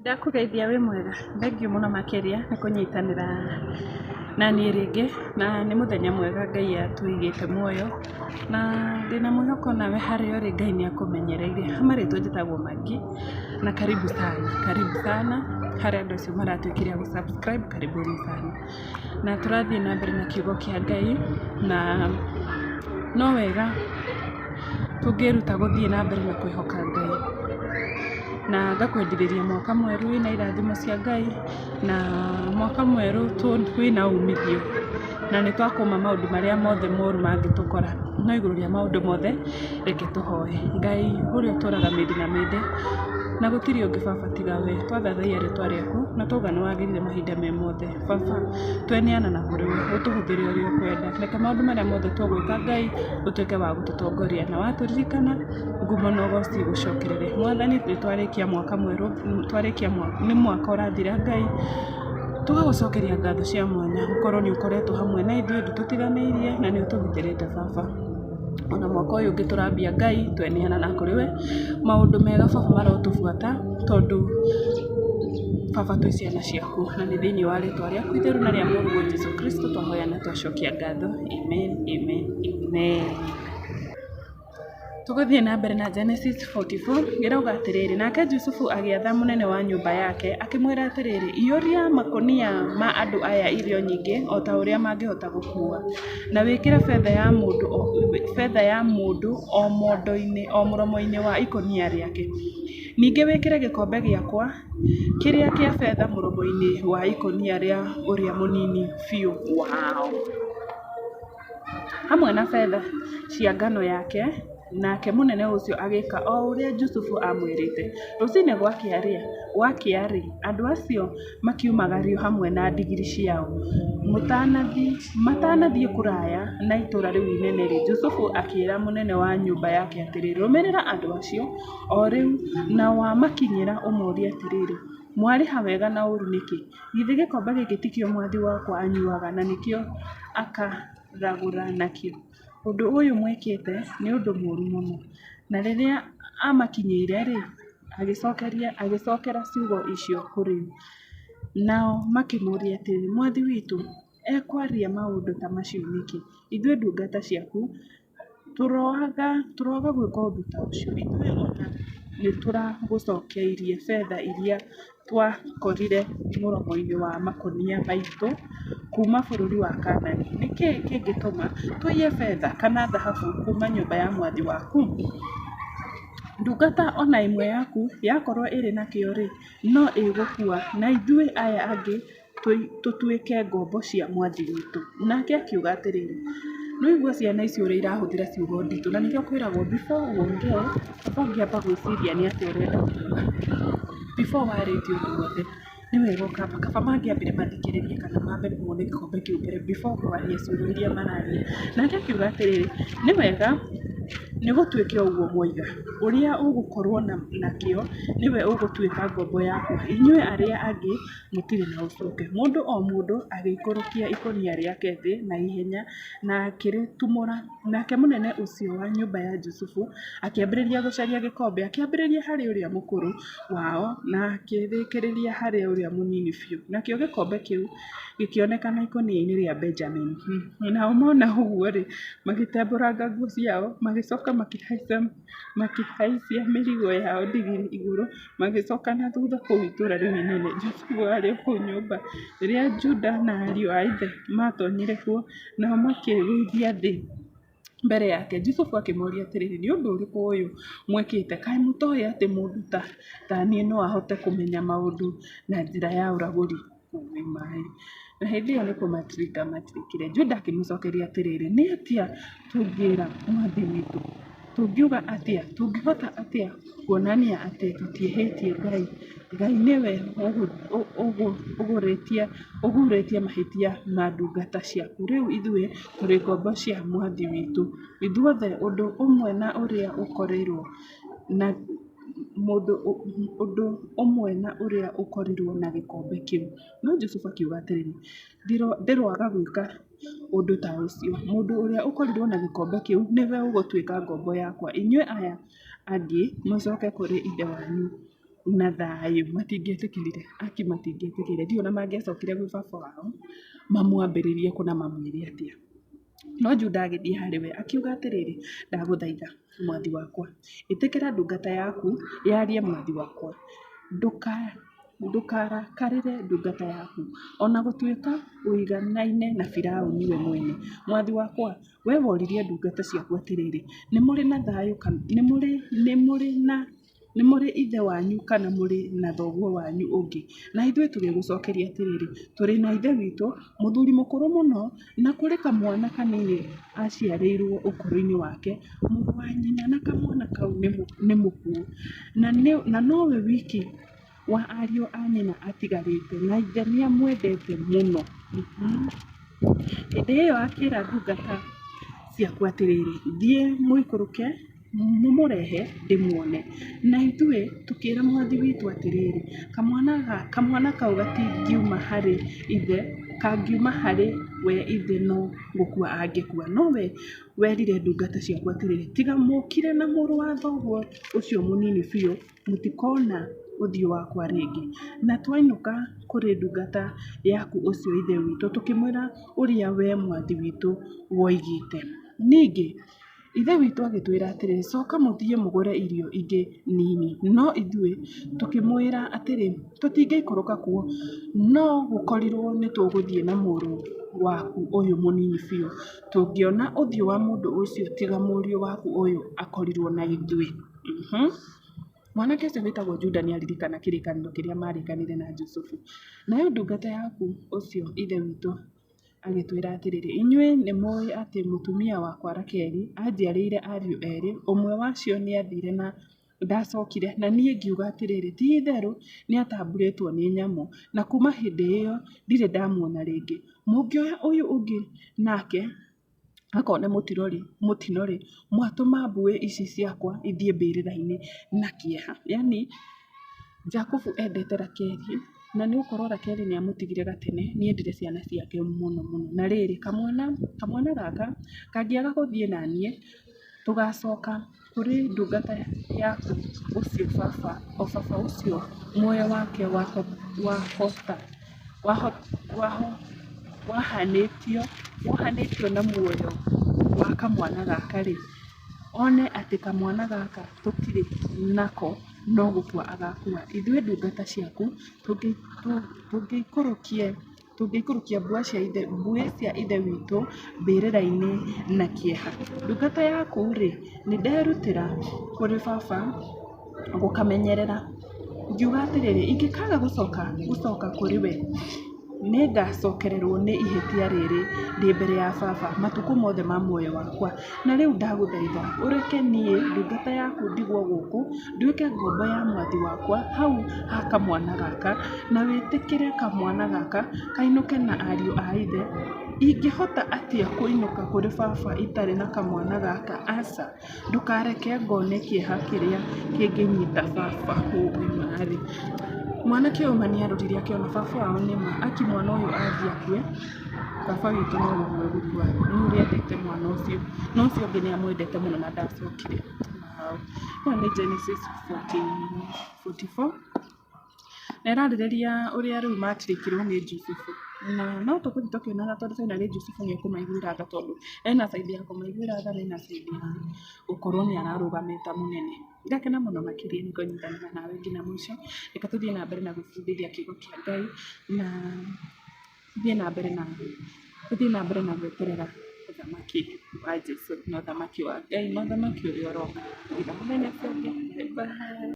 Ndakũgeithia wĩ mwega? Thengiũ mũno makĩria nĩ kũnyitanĩra na niĩ rĩngĩ, na nĩ mũthenya mwega Ngai atũigĩte muoyo, na ndĩna mwĩhoko nawe harĩa ũrĩ Ngai nĩ akũmenyereire. Marĩtwa njĩtagwo Maggie, na karibu sana, karibu sana harĩ andũ acio maratuĩkire a gũ subscribe karibuni sana. Na tũrathiĩ na mbere na kiugo kĩa Ngai, na no wega tũngĩĩruta gũthiĩ na mbere na kwĩhoka Ngai. Na ngakwendithĩria mwaka mwerũ wĩna irathimo cia Ngai, na mwaka mwerũ wĩna umithio. Na nĩ twakũma maũndũ marĩa mothe moru mangĩtũkora. No igũrũ rĩa maũndũ mothe, reke tũhoe. Ngai ũrĩa ũtũraga mĩndĩ na mĩndĩ, na gũtirĩ ũngĩ baba tiga we, twathathaiya rĩtwa rĩaku, na twauga nĩ wagĩrĩire mahinda me mothe. Baba, tweneana na kũrĩ we, ũtũhũthĩre ũrĩa ũkwenda. Reke maũndũ marĩa mothe tũgwĩka Ngai, ũtuĩke wa gũtũtongoria. Na watũririkana, ngumo na ũgoci igũcokerere. Mwathani nĩ twarĩkia mwaka mwerũ, twarĩkia mwaka, nĩ mwaka ũrathira Ngai, tũgagũcokeria ngatho cia mwanya gũkorwo nĩ ũkoretwo hamwe na ithuĩ, ndũtũtiganĩirie na nĩ ũtũgitĩrĩte baba. Ona mwaka ũyũ ũngĩ tũrambia Ngai, tweneana na kũrĩ we, maũndũ mega baba marotũbuata tondũ baba twĩ ciana ciaku na nĩ thĩinĩ wa rĩtwa rĩaku itheru na rĩa mũrũguo Jesũ Kristo twahoya na twacokia ngatho. Amen, amen, amen. Tũgũthiĩ na mbere na Genesis 44, ĩrauga atĩrĩrĩ, nake Jusufu agĩatha mũnene wa nyũmba yake, akĩmwĩra atĩrĩrĩ, iyũria makũnia ma andũ aya irio nyingĩ o ta ũrĩa mangĩhota gũkuua, na wĩkĩre betha ya mũndũ o mondo-inĩ, o mũromo-inĩ wa ikũnia rĩake. Ningĩ wĩkĩre gĩkombe gĩakwa kĩrĩa kĩa betha mũromo-inĩ wa ikũnia rĩa ũrĩa mũnini biũ wao. Hamwe na betha cia ngano yake, nake mũnene ũcio agĩka o ũrĩa Jusufu aamwĩrĩte. Rũcinĩ gwakĩa-rĩ, andũ acio makiumagario hamwe na ndigiri ciao. Matanathiĩ kũraya na itũũra rĩu inene-rĩ, Jusufu akĩĩra mũnene wa nyũmba yake atĩrĩ, Rũmĩrĩra andũ acio o rĩu, na wamakinyĩra ũmorie atĩrĩ, 'Mwarĩha wega na ũũru nĩkĩ? Githĩ gĩkombe gĩkĩ tikĩo mwathi wakwa anyuaga na nĩkĩo akaragũra nakĩo? Ũndũ ũyũ mwĩkĩte nĩ ũndũ mũũru mũno. Na rĩrĩa aamakinyĩire-rĩ, agĩcokera ciugo icio kũrĩ o. Nao makĩmũũria atĩrĩ, Mwathi witũ ekwaria maũndũ ta macio nĩkĩ? Ithuĩ ndungata ciaku Tũroaga gwĩka ũndũ ta ũcio! Ithuĩ o na nĩtũragũcokeirie betha iria twakorire mũromo-inĩ wa makũnia maitũ kuuma bũrũri wa Kaanani. Nĩ kĩĩ kĩngĩtũma tũiye betha kana thahabu kuuma nyũmba ya mwathi waku? Ndungata o na ĩmwe yaku yakorũo ĩrĩ nakĩo-rĩ, no ĩgũkua, na ithuĩ aya angĩ tũtuĩke ngombo cia mwathi witũ. Nake akiuga atĩrĩrĩ, nĩwaigua ciana ici ũrĩa irahũthĩra ciugo nditũ, na nĩkĩo kwĩragwo before uongee kaba ũngĩamba gwĩciria nĩ atĩa ũrenda kuga. Before warĩtie ũndũ wothe, nĩ wega ũkamba, kaba mangĩambire mathikĩrĩrie kana mambe mone gĩkombe kĩu mbere before kwaria ciugo iria mararia. Nake akiuga atĩrĩrĩ, nĩ wega nĩ gũtuĩke ũguo mwoiga, ũrĩa ũgũkorwo nakĩo nĩwe ũgũtuĩka ngombo yakwa, inyuĩ arĩa angĩ mũtirĩ na ũcuke. Mũndũ o mũndũ agĩikũrũkia ikũnia rĩake thĩ na ihenya na akĩrĩtumũra. Nake mũnene ũcio wa nyũmba ya Jusufu akĩambĩrĩria gũcaria gĩkombe, akĩambĩrĩria harĩ ũrĩa mũkũrũ wao na akĩrĩkĩrĩria harĩ ũrĩa mũnini biũ. Nakĩo gĩkombe kĩu gĩkĩonekana ikũnia-inĩ rĩa Benjamini. Nao mona ũguo-rĩ, magĩtembũranga nguo ciao, magĩcoka makĩhaicia mĩrigo yao ndigiri igũrũ, magĩcoka na thutha kũu itũũra rĩu inene. Jusufu aarĩ o kũu nyũmba rĩrĩa Juda na ariũ a ithe maatoonyire kuo, nao makĩĩgũithia thĩ mbere yake. Jusufu akĩmooria atĩrĩ, Nĩ ũndũ ũrĩkũ ũyũ mwĩkĩte? Kaĩ mũtooĩ atĩ mũndũ ta niĩ no ahote kũmenya maũndũ na njĩra ya ũragũri? Na hĩndĩ ĩyo nĩ kũmatirika matirikire. Juda akĩmũcokeria atĩrĩ, Nĩ atĩa tũngĩĩra mwathi witũ? Tũngiuga atĩa? Tũngĩhota atĩa kuonania atĩ tũtiĩhĩtie Ngai? Ngai nĩwe ũgurĩtie mahĩtia ma ndungata ciaku. Rĩu ithuĩ tũrĩ ngombo cia mwathi witũ, ithuothe ũndũ ũmwe na ũrĩa ũkorirũo na ũndũ ũmwe na ũrĩa ũkorirũo na gĩkombe kĩu. No Jusufu akiuga atĩrĩ, Ndĩroaga gwĩka ũndũ ta ũcio! Mũndũ ũrĩa ũkorirũo na gĩkombe kĩu nĩwe ũgũtuĩka ngombo yakwa, inyuĩ aya angĩ mũcoke kũrĩ ithe wanyu. na thayũ. Matingĩetĩkĩrire, aki matingĩetĩkĩrire. Ndiũĩ ona mangĩacokire gwĩ baba wao mamwambĩrĩrie kũ na mamwĩre atĩa. No Juda agĩthiĩ harĩ we akiuga atĩrĩrĩ, Ndagũthaitha, mwathi wakwa, ĩtĩkĩra ndungata yaku yarie mwathi wakwa. Ndũkarakarĩre ndungata yaku, o na gũtuĩka ũiganaine na Firauni we mwene. Mwathi wakwa, wee woririe ndungata ciaku atĩrĩ, 'Nĩ mũrĩ na thayũ kana nĩ mũrĩ na nĩ mũrĩ ithe wanyu kana mũrĩ na thoguo wanyu ũngĩ? Na ithuĩ tũgĩgũcokeria atĩrĩ, 'Tũrĩ na ithe witũ, mũthuri mũkũrũ mũno, na kũrĩ kamwana kanini aaciarĩirũo ũkũrũ-inĩ wake, mũrũ wa nyina na kamwana kau nĩ mũkuũ, na nowe wiki wa ariũ a nyina atigarĩte, na ithe nĩ amwendete mũno. Hĩndĩ ĩyo akĩra ndungata ciaku atĩrĩ, 'Thiĩ mũikũrũke mũmũrehe ndĩmuone. Na ithuĩ tũkĩra mwathi witũ atĩrĩ, 'Kamwana kau gatingiuma harĩ ithe, kangiuma harĩ we ithe no gũkua angĩkua. No wee werire ndungata ciaku atĩrĩ, 'Tiga mũũkire na mũrũ wa thoguo ũcio mũnini biũ, mũtikoona ũthiũ wakwa rĩngĩ. Na twainũka kũrĩ ndungata yaku ũcio ithe witũ, tũkĩmwĩra ũrĩa wee mwathi witũ woigĩte. Ningĩ ithe witũ agĩtwĩra atĩrĩ, 'Coka mũthiĩ mũgũre irio ingĩ nini. No ithuĩ tũkĩmwĩra atĩrĩ, 'Tũtingĩikũrũka kuo, no gũkorirũo nĩ tũgũthiĩ na mũrũ waku ũyũ mũnini biũ. Tũngĩona ũthiũ wa mũndũ ũcio tiga mũriũ waku ũyũ akorirũo na ithuĩ. Mwanake ũcio wĩtagwo Juda nĩ aririkana kĩrĩkanĩro kĩrĩa maarĩkanĩire na Jusufu. Nayo ndungata yaku ũcio ithe witũ agĩtwĩra atĩrĩ, 'Inyuĩ nĩ mũĩ atĩ mũtumia wakwa Rakeli aanjiarĩire ariũ erĩ, ũmwe wacio nĩathiire na ndacookire, na niĩ ngiuga atĩrĩ, Ti-itherũ nĩatambuurĩtwo nĩ nyamũ, na kuuma hĩndĩ ĩyo ndirĩ ndamuona rĩngĩ. Mũngĩoya ũyũ ũngĩ nake akone mũtino-rĩ, mwatũma mbuĩ ici ciakwa ithiĩ mbĩrĩra-inĩ na kĩeha. Yani Jakubu endete Rakeli, na nĩ gũkorwo Rakeli nĩ amũtigire gatene, nĩ endire ciana ciake mũno mũno. Na rĩrĩ, kamwana gaka kangĩaga gũthiĩ na niĩ, tũgacoka kũrĩ ndungata yaku ũcio baba, o baba ũcio muoyo wake wohanĩtio na muoyo wa kamwana gaka-rĩ, one atĩ kamwana gaka tũtirĩ nako no gũkua agakua. Ithuĩ ndungata ciaku tũngĩikũrũkia mbuĩ cia ithe witũ mbĩrĩra-inĩ na kĩeha. Ndungata yaku-rĩ, nĩnderutĩra kũrĩ baba gũkamenyerera. Ngiuga atĩrĩ, 'Ingĩkaaga gũcoka kũrĩ we, nĩngacokererũo nĩ ihĩtia rĩrĩ ndĩ mbere ya baba matukũ mothe ma muoyo wakwa. Na rĩu ndagũthaitha ũreke niĩ ndungata yaku ndigwo gũkũ, nduĩke ngombo ya mwathi wakwa hau ha kamwana gaka, na wĩtĩkĩre kamwana gaka kainũke na ariũ a ithe. Ingĩhota atĩa kũinũka kũrĩ baba itarĩ na kamwana gaka? Aca, ndũkareke ngone kĩeha kĩrĩa kĩngĩnyita baba. Ũĩ mwanake ũyũ ma nĩarorire akĩona baba wao nĩma aki mwana ũyũ athiĩ akue, baba witũ no gũkua egũkua nĩ ũrĩa endete mwana ũcio, na ũcio ũngĩ nĩ amwendete mũno na ndacokire. Wow. Ĩyo nĩ Genesis 44 na ĩrarĩrĩria ũrĩa rĩu matirĩkirwo nĩ Jusufu. Na no tũgũthiĩ tũkĩonaga tondũ finally Jusufu nĩ ekũmaiguĩra tha tondũ ena side ya kũmaiguĩra tha na ena side ya gũkorwo nĩ ararũgama ta mũnene. Ndakena mũno makĩria nĩ kũnyitanĩra nawe nginya mũico. Reke tũthiĩ na mbere na gwĩbundithia kiugo kĩa Ngai na tũthiĩ na mbere na tũthiĩ na mbere na gweterera ũthamaki wa Jesũ na ũthamaki wa Ngai na ũthamaki ũrĩa ũroka. Nginya mũthenya ũcio ũngĩ. Bye bye.